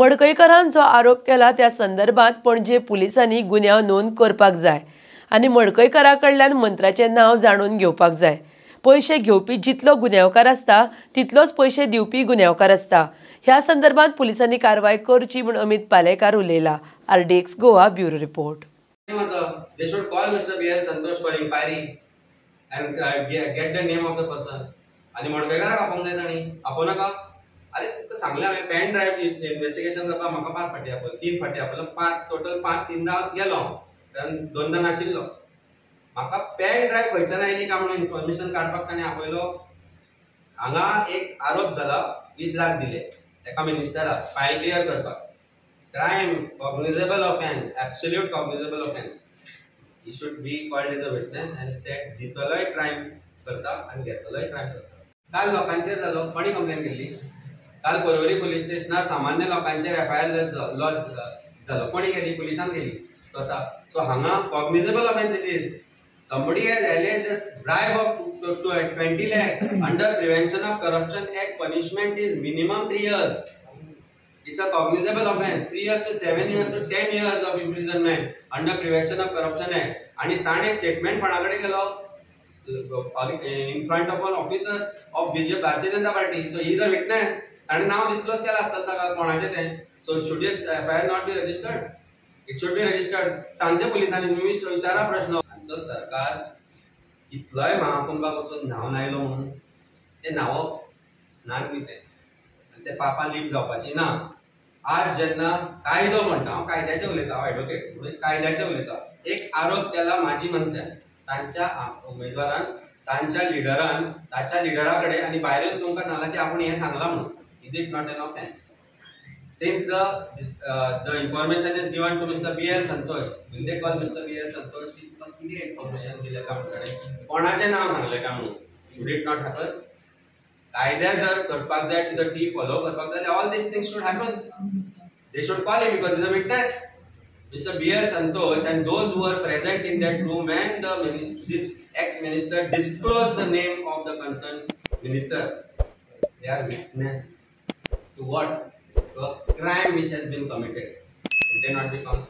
मडकयकारान जो आरोप केला त्या संदर्भात पणजे पुलिसांनी गुन्यांव नोंद करपाक जाय आनी मडकयकारा कडल्यान मंत्र्याचें नांव जाणून घेवपाक जाय. पयशे घेवपी जितलो गुन्यांवकार आसता तितलोच पयशे दिवपी गुन्यांवकार आसता. ह्या संदर्भात पुलिसांनी कारवाय करची म्हूण Amit Palekar उलयला. RDX Goa bureau report. They should call Mr. B.L. Santosh for inquiry and get the name of the person. आणि मडकयकाराक आपोवंक जाय तांणी, आपोवं नाका. अरे तुका सांगलें हांवें, पेन ड्रायव्ह इन्वेस्टिगेशन जावपाक म्हाका 5 फावटी आपयलो, 3 फावटी आपयलो, 5 टोटल 5 3दां गेलो हांव, कारण 2दां नाशिल्लो. म्हाका पेन ड्रायव्ह खंयच्यान आयली काय म्हणून इन्फॉर्मेशन काडपाक ताणें आपयलो. हांगा एक आरोप जाला, 20 लाख दिले एका मिनिस्टराक फायल क्लियर करपाक. Crime, cognizable offence, absolute cognizable offence. He should be called as a witness and said दितलोय क्रायम करता आनी घेतलोय क्रायम करता. काल लोकांचेर जालो, कोणी कंप्लेन केल्ली? काल पर्वरी पुलीस स्टेशनार सामान्य लोकांचेर एफआयआर लॉज जालो, कोणी केली? पुलिसान केली स्वता. सो हांगा cognizable offence it is. Somebody has alleged a bribe of 20 lakh under Prevention of Corruption Act. Punishment is minimum 3 years. It's a cognizable offense. 3 years to 7 years to 10 years of imprisonment under Prevention of Corruption Act. आणि ताणे statement कोणाकडे केलो? In front of an officer of BJP, Bharatiya Janata Party. So he is a witness. ताणे नाव disclose केला आसता ताका कोणाचें तें. So should this FIR not be registered? It should be registered. सांगचे पुलिसांनी, तुम्ही विचारा प्रश्न. आमचो सरकार इतलोय महाकुंभाक वचून न्हावन आयलो म्हणून तें न्हावप स्नान न्ही तें, आनी तें पापां लीप जावपाची ना. आज जेन्ना कायदो म्हणटा, हांव कायद्याचें उलयतां, हांव एडवोकेट म्हणून कायद्याचें उलयतां. एक आरोप केला माजी मंत्र्यान, तांच्या उमेदवारान, तांच्या लिडरान, ताच्या लिडरा कडेन आनी भायर येवन तुमकां सांगलां की आपूण हें सांगलां म्हणून. Is it not an offence? Since the information is given to Mr. B.L. Santosh, will they call Mr. B.L. Santosh की तुका कितें इन्फॉर्मेशन दिलें काय म्हणून, कोणाचें नांव सांगलें काय म्हणून? Should it not happen? कायद्या जर करपाक जाय, टू the T follow करपाक जाय, all these things should happen. They should call him because is a witness. Mr. B.L. Santosh and those who were present in that room when the this ex-minister disclosed the name of the concerned minister, they are witness to what? To a crime which has been committed. Should they not be called?